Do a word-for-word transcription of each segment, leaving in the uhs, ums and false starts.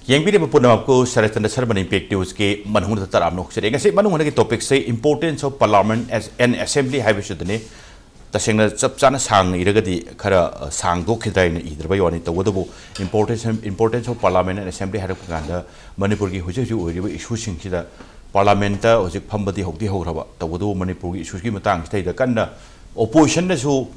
ꯌꯦꯡꯕꯤꯔꯤꯕ ꯄꯨꯝꯅꯃꯛꯄꯨ ꯁꯔꯠꯆꯟꯗ꯭ꯔ ꯁꯔꯃ ꯏꯝꯄꯦꯛ ꯅ꯭ꯌꯨꯁꯀꯤ ꯃꯅꯨꯡꯗ ꯇꯔꯥꯝꯅ ꯑꯣꯛꯆꯔꯤ꯫ ꯉꯁꯤ ꯃꯅꯨꯡ ꯍꯟꯗꯛꯀꯤ ꯇꯣꯄꯤꯛꯁꯦ Importance of Parliament as an Assembly ꯍꯥꯏꯕꯁꯤꯗꯅꯤ꯫ ꯇꯁꯦꯡꯅ ꯆꯞ ꯆꯥꯅ ꯁꯥꯡꯅ ꯏꯔꯒꯗꯤ ꯈꯔ, ꯑ, ꯁꯥꯡꯗꯣꯛꯈꯤꯗ꯭ꯔꯥ ꯍꯥꯏꯅ ꯏꯗ꯭ꯔꯕꯩ ꯋꯥꯅꯤ꯫ ꯇꯧꯕꯇꯕꯨ importance, importance of Parliament and Assembly ꯍꯥꯏꯔꯛꯄ ꯀꯥꯟꯗ ꯃꯅꯤꯄꯨꯔꯒꯤ ꯍꯧꯖꯤꯛ ꯍꯧꯖꯤꯛ ꯑꯣꯏꯔꯤꯕ ꯏꯁꯨꯁꯤꯡꯁꯤꯗ ꯄꯥꯔꯂꯥꯃꯦꯟꯠꯇ ꯍꯧꯖꯤꯛ ꯐꯝꯕꯗꯤ ꯍꯧꯗꯤ ꯍꯧꯈ꯭ꯔꯕ, ꯇꯧꯕꯇꯕꯨ ꯃꯅꯤꯄꯨꯔꯒꯤ ꯏꯁꯨꯒꯤ ꯃꯇꯥꯡꯁꯤꯗꯩꯗ ꯀꯟꯅ ꯑꯣꯄꯣꯖꯤꯁꯟꯅꯁꯨ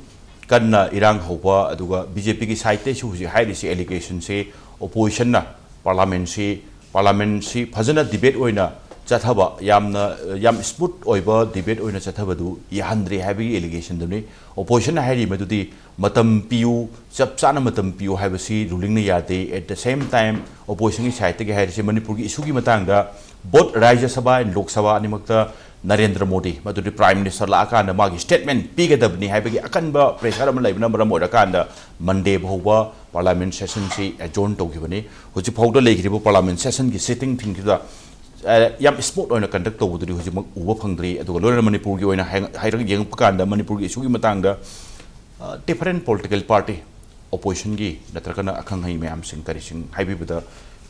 ꯀꯟꯅ ꯏꯔꯥꯡ ꯍꯧꯕ, ꯑꯗꯨꯒ ꯕꯤ ꯖꯦ ꯄꯤꯒꯤ ꯁꯥꯏꯠꯇꯩꯁꯨ ꯍꯧꯖꯤꯛ ꯍꯥꯏꯔꯤꯁꯤ ꯑꯦꯂꯤꯒꯦꯁꯟꯁꯤ ꯑꯣꯄꯣꯖꯤꯁꯟꯅ ꯄꯥꯔꯂꯥꯃꯦꯟꯁꯤ, ꯄꯥꯔꯂꯥꯃꯦꯟꯁꯤ ꯐꯖꯅ ꯗꯤꯕꯦꯠ ꯑꯣꯏꯅ ꯆꯠꯊꯕ, ꯌꯥꯝꯅ, ꯌꯥꯝ ꯁ꯭ꯃꯨꯠ ꯑꯣꯏꯕ ꯗꯤꯕꯦꯠ ꯑꯣꯏꯅ ꯆꯠꯊꯕꯗꯨ ꯌꯥꯍꯟꯗ꯭ꯔꯦ ꯍꯥꯏꯕꯒꯤ ꯑꯦꯂꯤꯒꯦꯁꯟꯗꯨꯅꯤ꯫ ꯑꯣꯄꯣꯖꯤꯁꯟꯅ ꯍꯥꯏꯔꯤ ꯃꯗꯨꯗꯤ ꯃꯇꯝ ꯄꯤꯌꯨ, ꯆꯞ ꯆꯥꯅ ꯃꯇꯝ ꯄꯤꯌꯨ ꯍꯥꯏꯕꯁꯤ ꯔꯨꯂꯤꯡꯅ ꯌꯥꯗꯦ꯫ At the same time, ꯑꯣꯄꯣꯖꯤꯁꯟꯒꯤ ꯁꯥꯏꯠꯇꯒꯤ ꯍꯥꯏꯔꯤꯁꯦ ꯃꯅꯤꯄꯨꯔꯒꯤ ꯏꯁꯨꯒꯤ ꯃꯇꯥꯡꯗ both ꯔꯥꯖ꯭ꯌ ꯁꯚꯥ and ꯂꯣꯛ ꯁꯚꯥ ꯑꯅꯤꯃꯛꯇ ꯅꯔꯦꯟꯗ꯭ꯔ ꯃꯣꯗꯤ, ꯃꯗꯨꯗꯤ ꯄ꯭ꯔꯥꯏꯝ ꯃꯤꯅꯤꯁꯇꯔ ꯂꯥꯛꯑꯀꯥꯟꯗ ꯃꯥꯒꯤ ꯁ꯭ꯇꯦꯠꯃꯦꯟꯠ ꯄꯤꯒꯗꯕꯅꯤ ꯍꯥꯏꯕꯒꯤ ꯑꯀꯟꯕ ꯄ꯭ꯔꯦꯁꯔ ꯑꯃ ꯂꯩꯕꯅ ꯃꯔꯝ ꯑꯣꯏꯔꯀꯥꯟꯗ ꯃꯟꯗꯦ ꯐꯥꯎꯕ ꯄꯥꯔꯂꯥꯃꯦꯟꯠ ꯁꯦꯁꯟꯁꯤ ꯑꯦꯖꯣꯔꯟ ꯇꯧꯈꯤꯕꯅꯤ꯫ ꯍꯧꯖꯤꯛ ꯐꯥꯎꯗ ꯂꯩꯈꯤꯕ ꯄꯥꯔꯂꯥꯃꯦꯟꯠ ꯁꯦꯁꯟꯒꯤ ꯁꯤꯇꯤꯡꯁꯤꯡꯁꯤꯗ, ꯑ, ꯌꯥꯝ ꯁ꯭ꯃꯨꯠ ꯑꯣꯏꯅ ꯀꯟꯗꯛ ꯇꯧꯕꯗꯨꯗꯤ ꯍꯧꯖꯤꯛꯃꯛ ꯎꯕ ꯐꯪꯗ꯭ꯔꯤ꯫ ꯑꯗꯨꯒ ꯂꯣꯏꯅꯅ ꯃꯅꯤꯄꯨꯔꯒꯤ ꯑꯣꯏꯅ ꯍꯥꯏ-, ꯍꯥꯏꯔꯒ ꯌꯦꯡꯉꯛꯄ ꯀꯥꯟꯗ ꯃꯅꯤꯄꯨꯔꯒꯤ ꯏꯁꯨꯒꯤ ꯃꯇꯥꯡꯗ, ꯑ, ꯗꯤꯐꯔꯦꯟꯠ ꯄꯣꯂꯤꯇꯤꯀꯦꯜ ꯄꯥꯔꯇꯤ, ꯑꯣꯄꯣꯖꯤꯁꯟꯒꯤ ꯅꯠꯇ꯭ꯔꯒꯅ ꯑꯈꯪ ꯑꯍꯩ ꯃꯌꯥꯝꯁꯤꯡ ꯀꯔꯤꯁꯤꯡ ꯍꯥꯏꯕꯤꯕꯗ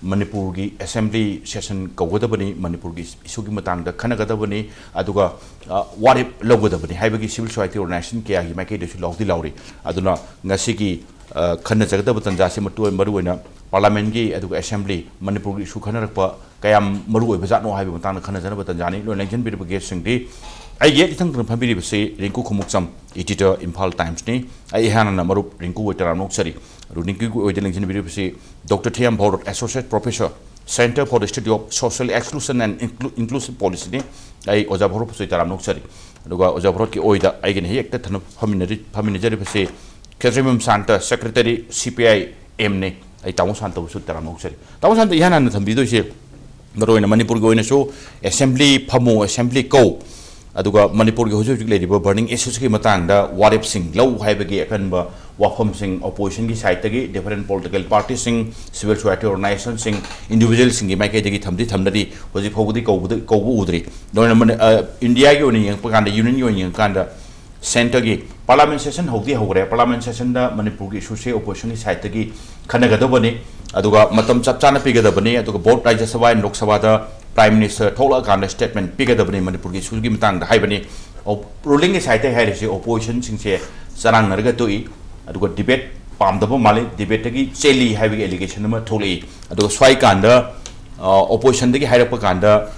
ꯃꯅꯤꯄꯨꯔꯒꯤ ꯑꯦꯁꯦꯝꯕ꯭ꯂꯤ ꯁꯦꯁꯟ ꯀꯧꯒꯗꯕꯅꯤ, ꯃꯅꯤꯄꯨꯔꯒꯤ ꯏꯁꯨꯒꯤ ꯃꯇꯥꯡꯗ ꯈꯟꯅꯒꯗꯕꯅꯤ, ꯑꯗꯨꯒ, ꯑ, ꯋꯥꯔꯦꯞ ꯂꯧꯒꯗꯕꯅꯤ ꯍꯥꯏꯕꯒꯤ ꯁꯤꯚꯤꯜ ꯁꯣꯁꯥꯏꯇꯤ ꯑꯣꯔꯒꯅꯥꯏꯖꯦꯁꯟ ꯀꯌꯥꯒꯤ ꯃꯥꯏꯀꯩꯗꯁꯨ ꯂꯥꯎꯗꯤ ꯂꯥꯎꯔꯤ꯫ ꯑꯗꯨꯅ ꯉꯁꯤꯒꯤ, ꯑ, ꯈꯟꯅꯖꯒꯗꯕ ꯇꯥꯟꯖꯥꯁꯤ ꯃꯇꯨ-, ꯃꯔꯨꯑꯣꯏꯅ ꯄꯥꯔꯂꯥꯃꯦꯟꯠꯀꯤ ꯑꯗꯨꯒ ꯑꯦꯁꯦꯝꯕ꯭ꯂꯤ ꯃꯅꯤꯄꯨꯔꯒꯤ ꯏꯁꯨ ꯈꯟꯅꯔꯛꯄ ꯀꯌꯥꯝ ꯃꯔꯨ ꯑꯣꯏꯕꯖꯥꯠꯅꯣ ꯍꯥꯏꯕꯒꯤ ꯃꯇꯥꯡꯗ ꯈꯟꯅꯖꯅꯕ ꯇꯥꯟꯖꯥꯅꯤ꯫ ꯂꯣꯏꯅ ꯂꯦꯡꯁꯤꯟꯕꯤꯔꯤꯕ ꯒꯦꯁꯁꯤꯡꯗꯤ ꯑꯩꯒꯤ ꯌꯦꯠ ꯏꯊꯪ ꯊꯪꯅ ꯐꯝꯕꯤꯔꯤꯕꯁꯤ ꯔꯤꯡꯀꯨ ꯈꯣꯡꯎꯞꯆꯝ, editor, ꯏꯝꯐꯥꯜ ꯇꯥꯏꯝꯁꯅꯤ꯫ ꯑꯩ ꯏꯍꯥꯟ ꯍꯥꯟꯅ ꯃꯔꯨꯞ ꯔꯤꯡꯀꯨ ꯑꯣꯏ ꯇꯔꯥꯝꯅ ꯑꯣꯛꯆꯔꯤ꯫ ꯑꯗꯨ ꯔꯤꯡꯀꯨꯒꯤ ꯑꯣꯏꯗ ꯂꯦꯡꯁꯤꯟꯕꯤꯔꯤꯕꯁꯤ doctor ꯊꯦꯌꯥꯝ ꯚꯥꯎꯔꯠ, Associate Professor, Center for the Study of Social Exclusion and Inclu-, Inclusive Policyꯅꯤ꯫ ꯑꯩ ꯑꯣꯖꯥ ꯚꯥꯎꯔꯠꯄꯨꯁꯨ ꯑꯩ ꯇꯔꯥꯝꯅ ꯑꯣꯛꯆꯔꯤ꯫ ꯑꯗꯨꯒ ꯑꯣꯖꯥ ꯚꯥꯎꯔꯠꯀꯤ ꯑꯣꯏꯗ ꯑꯩꯒꯤꯅ ꯍꯦꯛꯇ ꯊꯪꯅ ꯐꯝꯃꯤꯟꯅꯔꯤ-, ꯐꯝꯃꯤꯟꯅꯖꯔꯤꯕꯁꯤ Khetrimayum Santa, Secretary, C P I Mꯅꯤ꯫ ꯑꯩ ꯇꯥꯃꯣ ꯁꯥꯟꯇꯕꯨꯁꯨ ꯇꯔꯥꯝꯅ ꯑꯣꯛꯆꯔꯤ꯫ ꯇꯥꯃꯣ ꯁꯥꯟꯇ, ꯏꯍꯥꯟ ꯍꯥꯟꯅ ꯊꯝꯕꯤꯗꯣꯏꯁꯦ ꯃꯔꯨꯑꯣꯏꯅ ꯃꯅꯤꯄꯨꯔꯒꯤ ꯑꯣꯏꯅꯁꯨ ꯑꯦꯁꯦꯝꯕ꯭ꯂꯤ ꯐꯝꯃꯨ, ꯑꯦꯁꯦꯝꯕ꯭ꯂꯤ ꯀꯧ, ꯑꯗꯨꯒ ꯃꯅꯤꯄꯨꯔꯒꯤ ꯍꯧꯖꯤꯛ ꯍꯧꯖꯤꯛ ꯂꯩꯔꯤꯕ ꯕꯔꯅꯤꯡ ꯏꯁꯨꯁꯀꯤ ꯃꯇꯥꯡꯗ ꯋꯥꯔꯦꯞꯁꯤꯡ ꯂꯧ ꯍꯥꯏꯕꯒꯤ ꯑꯀꯟꯕ ꯋꯥꯐꯝꯁꯤꯡ ꯑꯣꯄꯣꯖꯤꯁꯟꯒꯤ ꯁꯥꯏꯠꯇꯒꯤ, ꯗꯤꯐꯔꯦꯟꯠ ꯄꯣꯂꯤꯇꯤꯀꯦꯜ ꯄꯥꯔꯇꯤꯁꯤꯡ, ꯁꯤꯚꯤꯜ ꯁꯣꯁꯥꯏꯇꯤ ꯑꯣꯔꯒꯅꯥꯏꯖꯦꯁꯟꯁꯤꯡ, ꯏꯟꯗꯤꯚꯤꯖꯨꯋꯦꯜꯁꯤꯡꯒꯤ ꯃꯥꯏꯀꯩꯗꯒꯤ ꯊꯝꯗꯤ ꯊꯝꯅꯔꯤ꯫ ꯍꯧꯖꯤꯛ ꯐꯥꯎꯕꯗꯤ ꯀꯧꯕꯗ-, ꯀꯧꯕ ꯎꯗ꯭ꯔꯤ꯫ ꯂꯣꯏꯅ ꯃꯅꯤ-, ꯑ, ꯏꯟꯗꯤꯌꯥꯒꯤ ꯑꯣꯏꯅ ꯌꯦꯡꯉꯛꯄ ꯀꯥꯟꯗ, ꯌꯨꯅꯤꯌꯟꯒꯤ ꯑꯣꯏꯅ ꯌꯦꯡꯉꯀꯥꯟꯗ, ꯁꯦꯟꯇꯔꯒꯤ ꯄꯥꯔꯂꯥꯃꯦꯟ ꯁꯦꯁꯟ ꯍꯧꯗꯤ ꯍꯧꯈ꯭ꯔꯦ꯫ ꯄꯥꯔꯂꯥꯃꯦꯟ ꯁꯦꯁꯟꯗ ꯃꯅꯤꯄꯨꯔꯒꯤ ꯏꯁꯨꯁꯦ ꯑꯣꯄꯣꯖꯤꯁꯟꯒꯤ ꯁꯥꯏꯠꯇꯒꯤ ꯈꯟꯅꯒꯗꯧꯕꯅꯤ꯫ ꯑꯗꯨꯒ ꯃꯇꯝ ꯆꯞ ꯆꯥꯅ ꯄꯤꯒꯗꯕꯅꯤ, ꯑꯗꯨꯒ both Rajya Sabha and Lok Sabha the Prime Minister ꯊꯣꯛꯂꯛꯑꯀꯥꯟꯗ statement ꯄꯤꯒꯗꯕꯅꯤ ꯃꯅꯤꯄꯨꯔꯒꯤ issue ꯒꯤ ꯃꯇꯥꯡꯗ ꯍꯥꯏꯕꯅꯤ꯫ Ruling side ꯇꯩ ꯍꯥꯏꯔꯤꯁꯤ opposition ꯁꯤꯡꯁꯦ ꯆꯔꯥꯡꯅꯔꯒ ꯇꯣꯛꯏ, ꯑꯗꯨꯒ debate ꯄꯥꯝꯗꯕ ꯃꯥꯜꯂꯤ, debate ꯇꯒꯤ ꯆꯦꯜꯂꯤ ꯍꯥꯏꯕꯒꯤ allegation ꯑꯃ ꯊꯣꯛꯂꯛꯏ꯫ ꯑꯗꯨꯒ ꯁ꯭ꯋꯥꯏ ꯀꯥꯟꯗ opposition ꯗꯒꯤ ꯍꯥꯏꯔꯛꯄ ꯀꯥꯟꯗ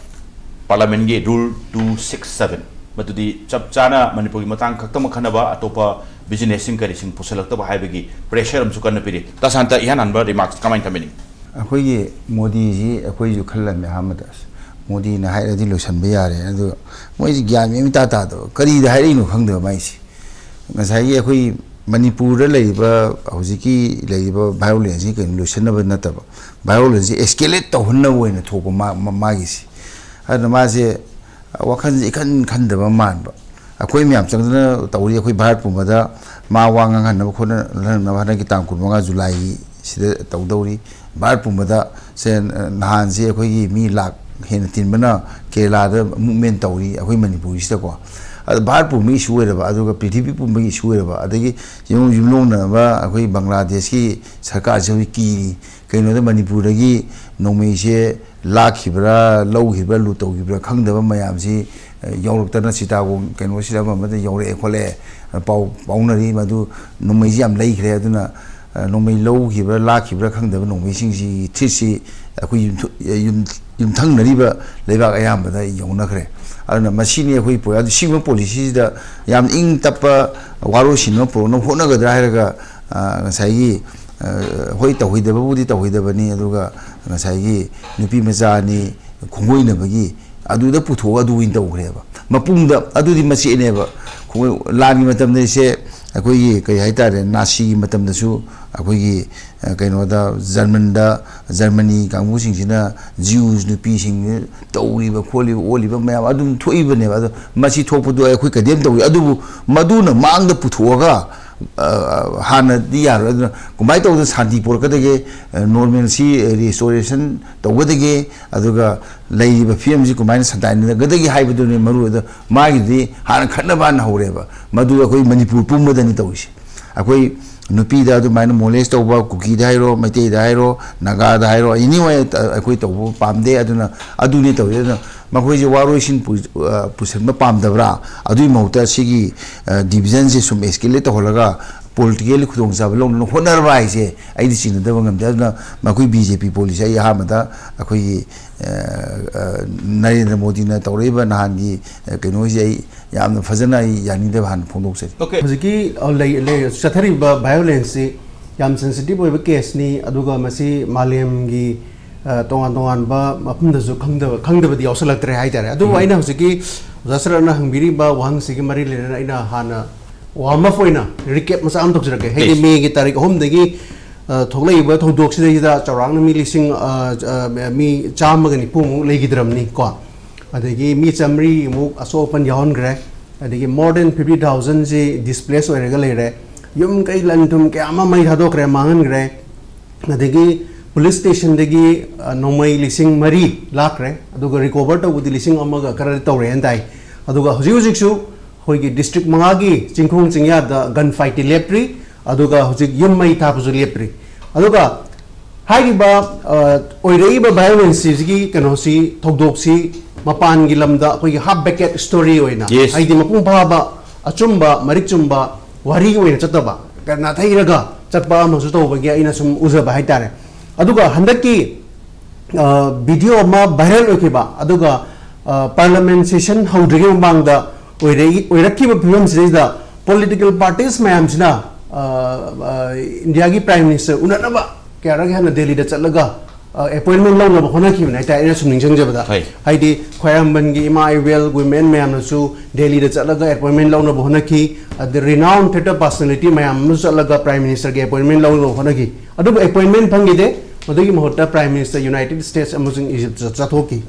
Parliament ꯒꯤ Rule two six seven, ꯃꯗꯨꯗꯤ ꯆꯞ ꯆꯥꯅ ꯃꯅꯤꯄꯨꯔꯒꯤ ꯃꯇꯥꯡ ꯈꯛꯇꯃꯛ ꯈꯟꯅꯕ, ꯑꯇꯣꯞꯄ business ꯁꯤꯡ ꯀꯔꯤꯁꯤꯡ ꯄꯨꯁꯜꯂꯛꯇꯕ ꯍꯥꯏꯕꯒꯤ pressure ꯑꯃꯁꯨ ꯀꯟꯅ ꯄꯤꯔꯤ꯫ ꯇꯥ ꯁꯥꯟꯇ, ꯏꯍꯥꯟ ꯍꯥꯟꯕ remarks ꯀꯃꯥꯏꯅ ꯊꯝꯕꯤꯅꯤꯡꯉꯤ? ꯑꯩꯈꯣꯏꯒꯤ ꯃꯣꯗꯤꯁꯤ ꯑꯩꯈꯣꯏꯁꯨ ꯈꯜꯂꯝꯃꯦ ꯑꯍꯥꯟꯕꯗ, ꯑꯁ, ꯃꯣꯗꯤꯅ ꯍꯥꯏꯔꯗꯤ ꯂꯣꯏꯁꯤꯟꯕ ꯌꯥꯔꯦ, ꯑꯗꯨ ꯃꯣꯏꯁꯤ ꯒ꯭ꯌꯥꯟ ꯃꯦꯟ ꯏꯇꯥ ꯇꯥꯗꯕ, ꯀꯔꯤꯗ ꯍꯥꯏꯔꯛꯏꯅꯣ ꯈꯪꯗꯕ ꯃꯥꯏꯁꯦ꯫ ꯉꯁꯥꯏꯒꯤ ꯑꯩꯈꯣꯏ ꯃꯅꯤꯄꯨꯔꯗ ꯂꯩꯔꯤꯕ ꯍꯧꯖꯤꯛꯀꯤ ꯂꯩꯔꯤꯕ violence ꯁꯤ ꯀꯩꯅꯣ ꯂꯣꯏꯁꯤꯟꯅꯕ ꯅꯠꯇꯕ, violence ꯁꯤ escalate ꯇꯧꯍꯟꯅꯕ ꯑꯣꯏꯅ ꯊꯣꯛꯄ ꯃꯥ-, ꯃꯥ-, ꯃꯥꯒꯤꯁꯤ꯫ ꯑꯗꯨꯅ ꯃꯥꯁꯦ ꯋꯥꯈꯜꯁꯦ ꯏꯈꯟ ꯈꯟꯗꯕ ꯃꯥꯟꯕ꯫ ꯑꯩꯈꯣꯏ ꯃꯌꯥꯝ ꯆꯪꯗꯅ ꯇꯧꯔꯤ, ꯑꯩꯈꯣꯏ ꯚꯥꯔꯠ ꯄꯨꯝꯕꯗ ꯃꯥ ꯋꯥ ꯉꯥꯡꯍꯟꯅꯕ ꯈꯣꯠꯅꯅꯕ ꯍꯟꯗꯛꯀꯤ ꯇꯥꯡ ꯀꯨꯟꯃꯉꯥ ꯖꯨꯂꯥꯏꯒꯤ ꯁꯤꯗ ꯇꯧꯗꯧꯔꯤ꯫ ꯚꯥꯔꯠ ꯄꯨꯝꯕꯗ ꯁꯦ, ꯅꯍꯥꯟꯁꯦ ꯑꯩꯈꯣꯏꯒꯤ ꯃꯤ ꯂꯥꯛ ꯍꯦꯟꯅ ꯇꯤꯟꯕꯅ ꯀꯦꯔꯂꯥꯗ movement ꯇꯧꯔꯤ, ꯑꯩꯈꯣꯏ ꯃꯅꯤꯄꯨꯔꯁꯤꯗꯀꯣ꯫ ꯑꯗꯣ ꯚꯥꯔꯠ ꯄꯨꯝꯕꯒꯤ issue ꯑꯣꯏꯔꯕ, ꯑꯗꯨꯒ ꯄ꯭ꯔꯤꯊꯤꯕꯤ ꯄꯨꯝꯕꯒꯤ issue ꯑꯣꯏꯔꯕ, ꯑꯗꯒꯤ ꯌꯨꯝ-, ꯌꯨꯝꯂꯣꯡꯅꯕ ꯑꯩꯈꯣꯏ ꯕꯪꯒ꯭ꯂꯥꯗꯦꯁꯀꯤ ꯁꯔꯀꯥꯔꯁꯦ ꯍꯧꯖꯤꯛ ꯀꯤꯔꯤ꯫ ꯀꯩꯅꯣꯗ ꯃꯅꯤꯄꯨꯔꯗꯒꯤ ꯅꯣꯡꯃꯩꯁꯦ ꯂꯥꯛꯈꯤꯕ꯭ꯔꯥ, ꯂꯧꯈꯤꯕ꯭ꯔꯥ, ꯂꯨꯠ ꯇꯧꯈꯤꯕ꯭ꯔꯥ ꯈꯪꯗꯕ ꯃꯌꯥꯝꯁꯤ, ꯑ, ꯌꯧꯔꯛꯇꯅ ꯁꯤꯇꯥꯒꯣꯡ ꯀꯩꯅꯣꯁꯤꯗ ꯑꯃ ꯑꯃꯗ ꯌꯧꯔꯛꯑꯦ ꯈꯣꯠꯂꯛꯑꯦ, ꯑ, ꯄꯥꯎ ꯐꯥꯎꯅꯔꯤ꯫ ꯃꯗꯨ ꯅꯣꯡꯃꯩꯁꯤ ꯌꯥꯝ ꯂꯩꯈ꯭ꯔꯦ꯫ ꯑꯗꯨꯅ, ꯑ, ꯅꯣꯡꯃꯩ ꯂꯧꯈꯤꯕ꯭ꯔꯥ, ꯂꯥꯛꯈꯤꯕ꯭ꯔꯥ ꯈꯪꯗꯕ ꯅꯣꯡꯃꯩꯁꯤꯡꯁꯤꯒꯤ threat ꯁꯤ ꯑꯩꯈꯣꯏ ꯌꯨꯝꯊ-, ꯌꯨꯝ-, ꯌꯨꯝꯊꯪꯅꯔꯤꯕ ꯂꯩꯕꯥꯛ ꯑꯌꯥꯝꯕꯗ ꯌꯧꯅꯈ꯭ꯔꯦ꯫ ꯑꯗꯨꯅ ꯃꯁꯤꯅꯤ ꯑꯩꯈꯣꯏ ꯄꯣ-, ꯑꯗꯨ ꯁꯤꯒꯨꯝꯕ policy ꯁꯤꯗ ꯌꯥꯝ ꯏꯪ ꯇꯞꯄ ꯋꯥꯔꯣꯏꯁꯤꯟ ꯑꯃ ꯄꯨꯔꯛꯅꯕ ꯍꯣꯠꯅꯒꯗ꯭ꯔꯥ ꯍꯥꯏꯔꯒ, ꯑ, ꯉꯁꯥꯏꯒꯤ, ꯑ, ꯍꯣꯏ, ꯇꯧꯍꯩꯗꯕꯕꯨꯗꯤ ꯇꯧꯍꯩꯗꯕꯅꯤ, ꯑꯗꯨꯒ ꯉꯁꯥꯏꯒꯤ ꯅꯨꯄꯤ ꯃꯆꯥ ꯑꯅꯤ ꯈꯣꯡꯒꯣꯏꯅꯕꯒꯤ ꯑꯗꯨꯗ ꯄꯨꯊꯣꯛꯑꯒ ꯑꯗꯨ ꯑꯣꯏꯅ ꯇꯧꯈ꯭ꯔꯦꯕ꯫ ꯃꯄꯨꯡꯗ ꯑꯗꯨꯗꯤ ꯃꯆꯦꯠꯅꯦꯕ꯫ ꯈꯣꯡꯒꯣꯏ-, ꯂꯥꯟꯒꯤ ꯃꯇꯝꯗ ꯏꯁꯦ ꯑꯩꯈꯣꯏꯒꯤ ꯀꯔꯤ ꯍꯥꯏꯇꯥꯔꯦ, ꯅꯥꯁꯤꯒꯤ ꯃꯇꯝꯗꯁꯨ ꯑꯩꯈꯣꯏꯒꯤ, ꯑ, ꯀꯩꯅꯣꯗ, ꯖꯔꯃꯟꯗ, ꯖꯔꯃꯅꯤ ꯀꯥꯡꯕꯨꯁꯤꯡꯁꯤꯅ Jews ꯅꯨꯄꯤꯁꯤꯡ ꯇꯧꯔꯤꯕ ꯈꯣꯠꯂꯤꯕ ꯑꯣꯜꯂꯤꯕ ꯃꯌꯥꯝ ꯑꯗꯨꯝ ꯊꯣꯛꯏꯕꯅꯦꯕ꯫ ꯑꯗꯣ ꯃꯁꯤ ꯊꯣꯛꯄꯗꯣ ꯑꯩꯈꯣꯏ condemn ꯇꯧꯏ, ꯑꯗꯨꯕꯨ ꯃꯗꯨꯅ ꯃꯥꯡꯗ ꯄꯨꯊꯣꯛꯑꯒ, ꯑ, ꯍꯥꯟꯅꯗꯤ ꯌꯥꯔꯣꯏ꯫ ꯑꯗꯨꯅ ꯀꯃꯥꯏꯅ ꯇꯧꯗꯅ ꯁꯥꯟꯇꯤ ꯄꯨꯔꯛꯀꯗꯒꯦ, ꯑ, normalcy restoration ꯇꯧꯒꯗꯒꯦ, ꯑꯗꯨꯒ ꯂꯩꯔꯤꯕ ꯐꯤꯕꯝꯁꯤ ꯀꯃꯥꯏꯅ ꯁꯟꯗꯥꯏꯅꯒꯗꯒꯦ ꯍꯥꯏꯕꯗꯨꯅꯤ ꯃꯔꯨ ꯑꯣꯏ꯫ ꯑꯗꯣ ꯃꯥꯒꯤꯗꯤ ꯍꯥꯟꯅ ꯈꯠꯅꯕ ꯍꯥꯟꯅ ꯍꯧꯔꯦꯕ꯫ ꯃꯗꯨ ꯑꯩꯈꯣꯏ ꯃꯅꯤꯄꯨꯔ ꯄꯨꯝꯕꯗꯅꯤ ꯇꯧꯔꯤꯁꯦ꯫ ꯑꯩꯈꯣꯏ ꯅꯨꯄꯤꯗ ꯑꯗꯨꯃꯥꯏꯅ ꯃꯣꯂꯦꯁ ꯇꯧꯕ, ꯀꯨꯀꯤꯗ ꯍꯥꯏꯔꯣ, ꯃꯩꯇꯩꯗ ꯍꯥꯏꯔꯣ, ꯅꯥꯒꯥꯗ ꯍꯥꯏꯔꯣ, ꯑꯦꯅꯤꯋꯦ ꯑꯩꯈꯣꯏ ꯇꯧꯕ ꯄꯥꯝꯗꯦ꯫ ꯑꯗꯨꯅ ꯑꯗꯨꯅꯤ ꯇꯧꯔꯤ꯫ ꯑꯗꯨꯅ ꯃꯈꯣꯏꯁꯦ ꯋꯥꯔꯣꯏꯁꯤꯟ ꯄꯨ-, ꯑ, ꯄꯨꯁꯟꯕ ꯄꯥꯝꯗꯕ꯭ꯔꯥ? ꯑꯗꯨꯒꯤ ꯃꯍꯨꯠꯇ ꯁꯤꯒꯤ, ꯑ, ꯗꯤꯕꯤꯖꯟꯁꯦ ꯁꯨꯝ ꯑꯦꯁꯀꯦꯂꯦꯠ ꯇꯧꯍꯜꯂꯒ ꯄꯣꯂꯤꯇꯤꯀꯦꯜꯂꯤ ꯈꯨꯗꯣꯡꯆꯥꯕ ꯂꯧꯅꯅ ꯍꯣꯠꯅꯔꯕ ꯍꯥꯏꯁꯦ ꯑꯩꯗꯤ ꯆꯤꯡꯅꯗꯕ ꯉꯝꯗꯦ꯫ ꯑꯗꯨꯅ ꯃꯈꯣꯏ ꯕꯤ ꯖꯦ ꯄꯤ ꯄꯣꯂꯤꯁꯤ ꯑꯩ ꯑꯍꯥꯟꯕꯗ ꯑꯩꯈꯣꯏꯒꯤ, ꯑ, ꯑ, ꯅꯔꯦꯟꯗ꯭ꯔ ꯃꯣꯗꯤꯅ ꯇꯧꯔꯛꯏꯕ ꯅꯍꯥꯟꯒꯤ, ꯑ, ꯀꯩꯅꯣꯁꯦ ꯑꯩ ꯌꯥꯝꯅ ꯐꯖꯅ ꯑꯩ ꯌꯥꯅꯤꯡꯗꯕ ꯍꯥꯟꯅ ꯐꯣꯡꯗꯣꯛꯆꯔꯤ꯫ ꯍꯧꯖꯤꯛꯀꯤ, ꯑ, ꯂꯩ-, ꯂꯩ-, ꯆꯠꯊꯔꯤꯕ ꯚꯥꯏꯑꯣꯂꯦꯟꯁꯁꯤ ꯌꯥꯝ ꯁꯦꯟꯁꯤꯇꯤꯚ ꯑꯣꯏꯕ ꯀꯦꯁꯅꯤ, ꯑꯗꯨꯒ ꯃꯁꯤ ꯃꯥꯂꯦꯝꯒꯤ, ꯑ, ꯇꯣꯉꯥꯟ ꯇꯣꯉꯥꯟꯕ ꯃꯐꯝꯗꯁꯨ ꯈꯪꯗꯕ, ꯈꯪꯗꯕꯗꯤ ꯌꯥꯎꯁꯜꯂꯛꯇ꯭ꯔꯦ ꯍꯥꯏꯇꯥꯔꯦ꯫ ꯑꯗꯨꯕꯨ ꯑꯩꯅ ꯍꯧꯖꯤꯛꯀꯤ ꯑꯣꯖꯥ ꯁꯔꯅ ꯍꯪꯕꯤꯔꯤꯕ ꯋꯥꯍꯪꯁꯤꯒꯤ ꯃꯔꯤ ꯂꯩꯅꯅ ꯑꯩꯅ ꯍꯥꯟꯅ ꯋꯥꯔꯝ ꯑꯞ ꯑꯣꯏꯅ ꯔꯤꯀꯦꯞ ꯃꯆꯥ ꯑꯃ ꯇꯧꯖꯔꯛꯀꯦ꯫ ꯍꯥꯏꯗꯤ, ꯃꯦꯒꯤ ꯇꯥꯔꯤꯛ ꯑꯍꯨꯝꯗꯒꯤ, ꯑ, ꯊꯣꯛꯂꯛꯏꯕ ꯊꯧꯗꯣꯛꯁꯤꯗꯩꯁꯤꯗ ꯆꯥꯎꯔꯥꯛꯅ ꯃꯤ ꯂꯤꯁꯤꯡ, ꯑ, ꯑ, ꯃꯤ ꯆꯥꯝꯃꯒ ꯅꯤꯐꯨꯃꯨꯛ ꯂꯩꯈꯤꯗ꯭ꯔꯕꯅꯤ ꯀꯣ꯫ ꯑꯗꯒꯤ ꯃꯤ ꯆꯥꯃꯔꯤꯃꯨꯛ ꯑꯁꯣꯛ ꯑꯄꯟ ꯌꯥꯎꯍꯟꯈ꯭ꯔꯦ꯫ ꯑꯗꯒꯤ more than fifty thousand ꯁꯤ displace ꯑꯣꯏꯔꯒ ꯂꯩꯔꯦ꯫ ꯌꯨꯝ ꯀꯩ ꯂꯟ ꯊꯨꯝ ꯀꯌꯥ ꯑꯃ ꯃꯩ ꯊꯥꯗꯣꯛꯈ꯭ꯔꯦ, ꯃꯥꯡꯍꯟꯈ꯭ꯔꯦ꯫ ꯑꯗꯒꯤ ꯄꯨꯂꯤꯁ ꯁ꯭ꯇꯦꯁꯟꯗꯒꯤ, ꯑ, ꯅꯣꯡꯃꯩ ꯂꯤꯁꯤꯡ ꯃꯔꯤ ꯂꯥꯛꯈ꯭ꯔꯦ, ꯑꯗꯨꯒ ꯔꯤꯀꯣꯚꯔ ꯇꯧꯕꯗꯤ ꯂꯤꯁꯤꯡ ꯑꯃꯒ ꯈꯔꯗꯤ ꯇꯧꯔꯦꯅ ꯇꯥꯏ꯫ ꯑꯗꯨꯒ ꯍꯧꯖꯤꯛ ꯍꯧꯖꯤꯛꯁꯨ ꯑꯩꯈꯣꯏꯒꯤ ꯗꯤꯁꯇ꯭ꯔꯤꯛ ꯃꯉꯥꯒꯤ ꯆꯤꯡꯈꯣꯡ ꯆꯤꯡꯌꯥꯗ ꯒꯟ ꯐꯥꯏꯠꯇꯤ ꯂꯦꯞꯇ꯭ꯔꯤ, ꯑꯗꯨꯒ ꯍꯧꯖꯤꯛ ꯌꯨꯝ ꯃꯩ ꯊꯥꯕꯁꯨ ꯂꯦꯞꯇ꯭ꯔꯤ꯫ ꯑꯗꯨꯒ ꯍꯥꯏꯔꯤꯕ, ꯑ, ꯑꯣꯏꯔꯛꯏꯕ ꯚꯥꯏꯑꯣꯂꯦꯟꯁꯁꯤꯒꯤ ꯀꯩꯅꯣꯁꯤ, ꯊꯧꯗꯣꯛꯁꯤ ꯃꯄꯥꯟꯒꯤ ꯂꯝꯗ ꯑꯩꯈꯣꯏꯒꯤ ꯍꯥꯐ ꯕꯦꯀꯦꯠ ꯁ꯭ꯇꯣꯔꯤ ꯑꯣꯏꯅ, ꯍꯥꯏꯗꯤ ꯃꯄꯨꯡ ꯐꯥꯕ ꯑꯆꯨꯝꯕ ꯃꯔꯤꯛ ꯆꯨꯝꯕ ꯋꯥꯔꯤ ꯑꯣꯏꯅ ꯆꯠꯇꯕ, ꯅꯥꯊꯩꯔꯒ ꯆꯠꯄ ꯑꯃꯁꯨ ꯇꯧꯕꯒꯤ ꯑꯩꯅ ꯁꯨꯝ ꯎꯖꯕ ꯍꯥꯏꯇꯥꯔꯦ꯫ ꯑꯗꯨꯒ ꯍꯟꯗꯛꯀꯤ, ꯑ, ꯚꯤꯗꯤꯑꯣ ꯑꯃ ꯚꯥꯏꯔꯦꯜ ꯑꯣꯏꯈꯤꯕ, ꯑꯗꯨꯒ, ꯑ, ꯄꯥꯔꯂꯤꯌꯥꯃꯦꯟ ꯁꯦꯁꯟ ꯍꯧꯗ꯭ꯔꯤꯉꯩ ꯃꯃꯥꯡꯗ ꯑꯣꯏꯔꯛꯏ-, ꯑꯣꯏꯔꯛꯈꯤꯕ ꯐꯤꯕꯝꯁꯤꯗꯩꯗ ꯄꯣꯂꯤꯇꯤꯀꯦꯜ ꯄꯥꯔꯇꯤꯁ ꯃꯌꯥꯝꯁꯤꯅ, ꯑ, ꯑ, ꯏꯟꯗꯤꯌꯥꯒꯤ ꯄ꯭ꯔꯥꯏꯝ ꯃꯤꯅꯤꯁꯇꯔ ꯎꯅꯅꯕ ꯀꯌꯥꯔꯛ ꯍꯦꯟꯅ ꯗꯦꯜꯂꯤꯗ ꯆꯠꯂꯒ, ꯑ, ꯑꯦꯄꯣꯏꯟꯃꯦꯟ ꯂꯧꯅꯕ ꯍꯣꯠꯅꯈꯤꯕꯅꯦ ꯍꯥꯏꯇꯥꯔꯦ, ꯑꯩꯅ ꯁꯨꯝ ꯅꯤꯡꯁꯤꯡꯖꯕꯗ꯫ ꯍꯥꯏꯗꯤ ꯈ꯭ꯋꯥꯏꯔꯝꯕꯟꯒꯤ ꯏꯃꯥ ꯏꯕꯦꯜ ꯋꯤꯃꯦꯟ ꯃꯌꯥꯝꯅꯁꯨ ꯗꯦꯜꯂꯤꯗ ꯆꯠꯂꯒ ꯑꯦꯄꯣꯏꯟꯃꯦꯟ ꯂꯧꯅꯕ ꯍꯣꯠꯅꯈꯤ꯫ ꯑꯗ ꯔꯤꯅꯥꯎꯟ ꯊꯤꯌꯦꯇꯔ ꯄꯥꯔꯁꯣꯅꯦꯂꯤꯇꯤ ꯃꯌꯥꯝ ꯑꯃꯁꯨ ꯆꯠꯂꯒ ꯄ꯭ꯔꯥꯏꯝ ꯃꯤꯅꯤꯁꯇꯔꯒꯤ ꯑꯦꯄꯣꯏꯟꯃꯦꯟ ꯂꯧꯅꯕ ꯍꯣꯠꯅꯈꯤ꯫ ꯑꯗꯨꯕꯨ ꯑꯦꯄꯣꯏꯟꯃꯦꯟ ꯐꯪꯈꯤꯗꯦ꯫ ꯃꯗꯨꯒꯤ ꯃꯍꯨꯠꯇ ꯄ꯭ꯔꯥꯏꯝ ꯃꯤꯅꯤꯁꯇꯔ ꯌꯨꯅꯥꯏꯇꯦꯗ ꯁ꯭ꯇꯦꯠꯁ ꯑꯃꯁꯨꯡ ꯏꯖꯤꯞꯇ ꯆꯠꯊꯣꯛꯈꯤ꯫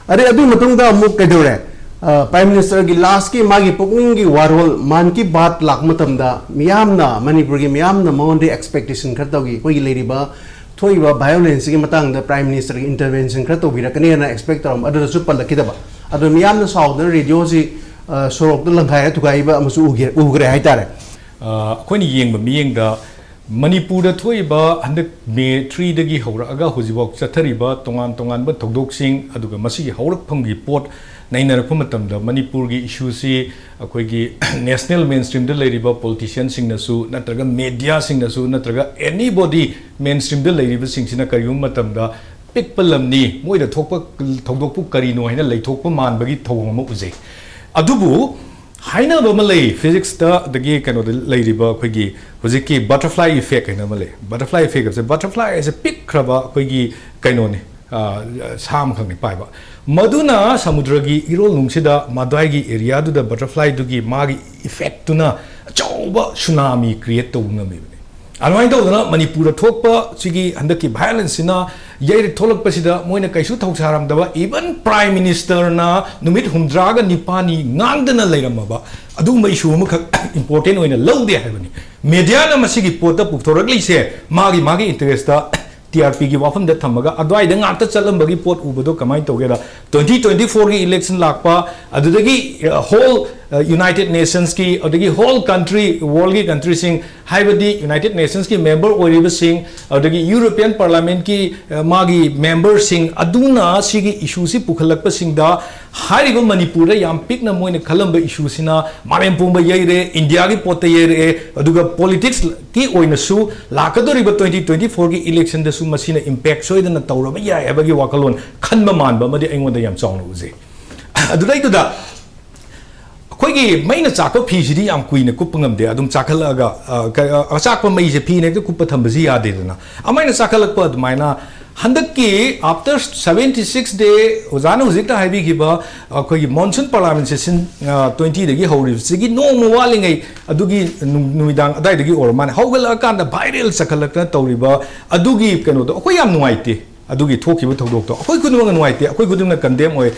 ꯑꯗꯩ ꯑꯗꯨꯒꯤ ꯃꯇꯨꯡꯗ ꯑꯃꯨꯛ ꯀꯩꯗꯧꯔꯦ? ꯑ, ꯄ꯭ꯔꯥꯏꯝ ꯃꯤꯅꯤꯁꯇꯔꯒꯤ ꯂꯥꯁꯀꯤ ꯃꯥꯒꯤ ꯄꯨꯛꯅꯤꯡꯒꯤ ꯋꯥꯔꯣꯜ ꯃꯥꯟ ꯀꯤ ꯕꯥꯠ ꯂꯥꯛꯄ ꯃꯇꯝꯗ ꯃꯤꯌꯥꯝꯅ, ꯃꯅꯤꯄꯨꯔꯒꯤ ꯃꯤꯌꯥꯝꯅ ꯃꯉꯣꯟꯗꯒꯤ ꯑꯦꯛꯁꯄꯦꯛꯇꯦꯁꯟ ꯈꯔ ꯇꯧꯈꯤ꯫ ꯑꯩꯈꯣꯏꯒꯤ ꯂꯩꯔꯤꯕ ꯊꯣꯛꯏꯕ ꯚꯥꯏꯑꯣꯂꯦꯟꯁꯁꯤꯒꯤ ꯃꯇꯥꯡꯗ ꯄ꯭ꯔꯥꯏꯝ ꯃꯤꯅꯤꯁꯇꯔꯒꯤ ꯏꯟꯇꯔꯚꯦꯟꯁꯟ ꯈꯔ ꯇꯧꯕꯤꯔꯛꯀꯅꯤꯅ ꯑꯦꯛꯁꯄꯦꯛ ꯇꯧꯔꯝꯕ, ꯑꯗꯨꯗꯁꯨ ꯄꯜꯂꯛꯈꯤꯗꯕ꯫ ꯑꯗꯣ ꯃꯤꯌꯥꯝꯅ ꯁꯥꯎꯗꯅ ꯔꯦꯗꯤꯑꯣꯁꯤ, ꯑ, ꯁꯣꯔꯣꯛꯇ ꯂꯪꯈꯥꯏꯔ ꯊꯨꯒꯥꯏꯕ ꯑꯃꯁꯨ ꯎꯒꯦ-, ꯎꯈ꯭ꯔꯦ ꯍꯥꯏꯇꯥꯔꯦ꯫ ꯑꯩꯈꯣꯏꯅ ꯌꯦꯡꯕ ꯃꯤꯠꯌꯦꯡꯗ ꯃꯅꯤꯄꯨꯔꯗ ꯊꯣꯛꯏꯕ ꯍꯟꯗꯛ ꯃꯦ ꯊ꯭ꯔꯤꯗꯒꯤ ꯍꯧꯔꯛꯑꯒ ꯍꯧꯖꯤꯛꯐꯥꯎ ꯆꯠꯊꯔꯤꯕ ꯇꯣꯉꯥꯟ ꯇꯣꯉꯥꯟꯕ ꯊꯧꯗꯣꯛꯁꯤꯡ, ꯑꯗꯨꯒ ꯃꯁꯤꯒꯤ ꯍꯧꯔꯛꯐꯝꯒꯤ ꯄꯣꯠ ꯅꯩꯅꯔꯛꯄ ꯃꯇꯝꯗ, ꯃꯅꯤꯄꯨꯔꯒꯤ ꯏꯁꯨꯁꯤ ꯑꯩꯈꯣꯏꯒꯤ ꯅꯦꯁꯅꯦꯜ ꯃꯦꯟ ꯁ꯭ꯇ꯭ꯔꯤꯝꯗ ꯂꯩꯔꯤꯕ ꯄꯣꯂꯤꯇꯤꯁꯤꯌꯟꯁꯤꯡꯅꯁꯨ, ꯅꯠꯇ꯭ꯔꯒ ꯃꯦꯗꯤꯌꯥꯁꯤꯡꯅꯁꯨ, ꯅꯠꯇ꯭ꯔꯒ ꯑꯦꯅꯤꯕꯣꯗꯤ ꯃꯦꯟ ꯁ꯭ꯇ꯭ꯔꯤꯝꯗ ꯂꯩꯔꯤꯕꯁꯤꯡꯁꯤꯅ ꯀꯔꯤꯒꯨꯝꯕ ꯃꯇꯝꯗ ꯄꯤꯛꯄ ꯂꯝꯅꯤ, ꯃꯣꯏꯗ ꯊꯣꯛꯄ ꯊꯧꯗꯣꯛꯄꯨ ꯀꯔꯤꯅꯣ ꯍꯥꯏꯅ ꯂꯩꯊꯣꯛꯄ ꯃꯥꯟꯕꯒꯤ ꯊꯧꯑꯣꯡ ꯑꯃ ꯎꯖꯩ꯫ ꯑꯗꯨꯕꯨ ꯍꯥꯏꯅꯕ ꯑꯃ ꯂꯩ, ꯐꯤꯖꯤꯛꯁꯇ ꯑꯗꯒꯤ ꯀꯩꯅꯣꯗ ꯂꯩꯔꯤꯕ ꯑꯩꯈꯣꯏꯒꯤ ꯍꯧꯖꯤꯛꯀꯤ ꯕꯇꯔꯐ꯭ꯂꯥꯏ ꯏꯐꯦꯛ ꯍꯥꯏꯅ ꯑꯃ ꯂꯩ꯫ ꯕꯇꯔꯐ꯭ꯂꯥꯏ ꯏꯐꯦꯛ ꯍꯥꯏꯕꯁꯦ, ꯕꯇꯔꯐ꯭ꯂꯥꯏ ꯍꯥꯏꯁꯦ ꯄꯤꯛꯈ꯭ꯔꯕ ꯑꯩꯈꯣꯏꯒꯤ ꯀꯩꯅꯣꯅꯤ, ꯑ, ꯁꯥ ꯑꯃꯈꯛꯅꯤ ꯄꯥꯏꯕ꯫ ꯃꯗꯨꯅ ꯁꯃꯨꯗ꯭ꯔꯒꯤ ꯏꯔꯣꯜꯅꯨꯡꯁꯤꯗ ꯃꯗ꯭ꯋꯥꯏꯒꯤ ꯑꯦꯔꯤꯌꯥꯗꯨꯗ ꯕꯇꯔꯐ꯭ꯂꯥꯏꯗꯨꯒꯤ ꯃꯥꯒꯤ ꯏꯐꯦꯛꯇꯨꯅ ꯑꯆꯧꯕ ꯁꯨꯅꯥꯃꯤ ꯀ꯭ꯔꯤꯌꯦꯠ ꯇꯧꯕ ꯉꯝꯃꯤꯕꯅꯤ꯫ ꯑꯗꯨꯃꯥꯏꯅ ꯇꯧꯗꯅ ꯃꯅꯤꯄꯨꯔꯗ ꯊꯣꯛꯄ ꯁꯤꯒꯤ ꯍꯟꯗꯛꯀꯤ ꯚꯥꯏꯑꯣꯂꯦꯟꯁꯁꯤꯅ ꯌꯩꯔꯛ ꯊꯣꯛꯂꯛꯄꯁꯤꯗ ꯃꯣꯏꯅ ꯀꯩꯁꯨ ꯊꯧꯁꯥꯔꯝꯗꯕ, ꯏꯚꯟ ꯄ꯭ꯔꯥꯏꯝ ꯃꯤꯅꯤꯁꯇꯔꯅ ꯅꯨꯃꯤꯠ ꯍꯨꯝꯗ꯭ꯔꯥꯒ ꯅꯤꯄꯥꯜꯅꯤ ꯉꯥꯡꯗꯅ ꯂꯩꯔꯝꯃꯕ ꯑꯗꯨꯒꯨꯝꯕ ꯏꯁꯨ ꯑꯃꯈꯛ ꯏꯝꯄꯣꯔꯇꯦꯟ ꯑꯣꯏꯅ ꯂꯧꯗꯦ ꯍꯥꯏꯕꯅꯤ꯫ ꯃꯦꯗꯤꯌꯥꯅ ꯃꯁꯤꯒꯤ ꯄꯣꯠꯇ ꯄꯨꯊꯣꯔꯛꯂꯤꯁꯦ ꯃꯥꯒꯤ ꯃꯥꯒꯤ ꯏꯟꯇꯔꯦꯁꯇ, ꯇꯤ ꯑꯥꯔ ꯄꯤꯒꯤ ꯋꯥꯐꯝꯗ ꯊꯝꯃꯒ ꯑꯗꯨꯋꯥꯏꯗ ꯉꯥꯛꯇ ꯆꯠꯂꯝꯕꯒꯤ ꯄꯣꯠ ꯎꯕꯗꯣ ꯀꯃꯥꯏꯅ ꯇꯧꯒꯦꯗ, ꯇ꯭ꯋꯦꯟꯇꯤ ꯇ꯭ꯋꯦꯟꯇꯤ ꯐꯣꯔꯒꯤ ꯏꯂꯦꯛꯁꯟ ꯂꯥꯛꯄ, ꯑꯗꯨꯗꯒꯤ ꯍꯣꯜ ꯌꯨꯅꯥꯏꯇꯦꯗ ꯅꯦꯁꯟꯁꯀꯤ, ꯑꯗꯒꯤ ꯍꯣꯜ ꯀꯟꯇ꯭ꯔꯤ, ꯋꯥꯔꯜꯒꯤ ꯀꯟꯇ꯭ꯔꯤꯁꯤꯡ, ꯍꯥꯏꯕꯗꯤ ꯌꯨꯅꯥꯏꯇꯦꯗ ꯅꯦꯁꯟꯁꯀꯤ ꯃꯦꯝꯕꯔ ꯑꯣꯏꯔꯤꯕꯁꯤꯡ, ꯑꯗꯨꯗꯒꯤ ꯌꯨꯔꯣꯄꯤꯌꯟ ꯄꯥꯔꯂꯥꯃꯦꯟꯀꯤ, ꯑ, ꯃꯥꯒꯤ ꯃꯦꯝꯕꯔꯁꯤꯡ ꯑꯗꯨꯅ ꯁꯤꯒꯤ ꯏꯁꯨꯁꯤ ꯄꯨꯈꯠꯂꯛꯄꯁꯤꯡꯗ, ꯍꯥꯏꯔꯤꯕ ꯃꯅꯤꯄꯨꯔꯗ ꯌꯥꯝ ꯄꯤꯛꯅ ꯃꯣꯏꯅ ꯈꯜꯂꯝꯕ ꯏꯁꯨꯁꯤꯅ ꯃꯥꯂꯦꯝ ꯄꯨꯝꯕ ꯌꯩꯔꯦ, ꯏꯟꯗꯤꯌꯥꯒꯤ ꯄꯣꯠꯇ ꯌꯩꯔꯛꯑꯦ, ꯑꯗꯨꯒ ꯄꯣꯂꯤꯇꯤꯛꯁꯀꯤ ꯑꯣꯏꯅꯁꯨ ꯂꯥꯛꯀꯗꯧꯔꯤꯕ ꯇ꯭ꯋꯦꯟꯇꯤ ꯇ꯭ꯋꯦꯟꯇꯤ ꯐꯣꯔꯒꯤ ꯏꯂꯦꯛꯁꯟꯗꯁꯨ ꯃꯁꯤꯅ ꯏꯝꯄꯦꯛ ꯁꯣꯏꯗꯅ ꯇꯧꯔꯕ ꯌꯥꯏ ꯍꯥꯏꯕꯒꯤ ꯋꯥꯈꯜꯂꯣꯟ ꯈꯟꯕ ꯃꯥꯟꯕ ꯑꯃꯗꯤ ꯑꯩꯉꯣꯟꯗ ꯌꯥꯝ ꯆꯥꯎꯅ ꯎꯖꯩ꯫ ꯑꯗꯨꯗꯩꯗꯨꯗ ꯑꯩꯈꯣꯏꯒꯤ ꯃꯩꯅ ꯆꯥꯛꯄ ꯐꯤꯁꯤꯗꯤ ꯌꯥꯝ ꯀꯨꯏꯅ ꯀꯨꯞꯄ ꯉꯝꯗꯦ, ꯑꯗꯨꯝ ꯆꯥꯛꯈꯠꯂꯛꯑꯒ, ꯑ, ꯀ-, ꯑ, ꯑꯆꯥꯛꯄ ꯃꯩꯁꯦ ꯐꯤꯅ ꯍꯦꯛꯇ ꯀꯨꯞꯄ ꯊꯝꯕꯁꯤ ꯌꯥꯗꯦꯗꯅ꯫ ꯑꯃꯥꯏꯅ ꯆꯥꯛꯈꯠꯂꯛꯄ ꯑꯗꯨꯃꯥꯏꯅ ꯍꯟꯗꯛꯀꯤ after seventy six day, ꯑꯣꯖꯥꯅ ꯍꯧꯖꯤꯛꯇ ꯍꯥꯏꯕꯤꯈꯤꯕ ꯑꯩꯈꯣꯏꯒꯤ ꯃꯣꯟꯁꯨꯟ ꯄꯥꯔꯂꯥꯃꯦꯟ ꯁꯦꯁꯟ, ꯑ, ꯇ꯭ꯋꯦꯟꯇꯤꯗꯒꯤ ꯍꯧꯔꯤꯕꯁꯤꯒꯤ ꯅꯣꯡꯃ ꯋꯥꯠꯂꯤꯉꯩ, ꯑꯗꯨꯒꯤ ꯅꯨ-, ꯅꯨꯃꯤꯗꯥꯡ ꯑꯗꯥꯏꯗꯒꯤ ꯑꯣꯏꯔ ꯃꯥꯜꯂꯦ, ꯍꯧꯒꯠꯂꯛꯑꯀꯥꯟꯗ ꯚꯥꯏꯔꯦꯜ ꯆꯠꯈꯠꯂꯛꯇꯅ ꯇꯧꯔꯤꯕ ꯑꯗꯨꯒꯤ ꯀꯩꯅꯣꯗꯣ ꯑꯩꯈꯣꯏ ꯌꯥꯝ ꯅꯨꯡꯉꯥꯏꯇꯦ꯫ ꯑꯗꯨꯒꯤ ꯊꯣꯛꯈꯤꯕ ꯊꯧꯗꯣꯛꯇꯣ ꯑꯩꯈꯣꯏ ꯈꯨꯗꯤꯡꯃꯛ ꯅꯨꯡꯉꯥꯏꯇꯦ, ꯑꯩꯈꯣꯏ ꯈꯨꯗꯤꯡꯃꯛ ꯀꯟꯗꯦꯝ ꯑꯣꯏ꯫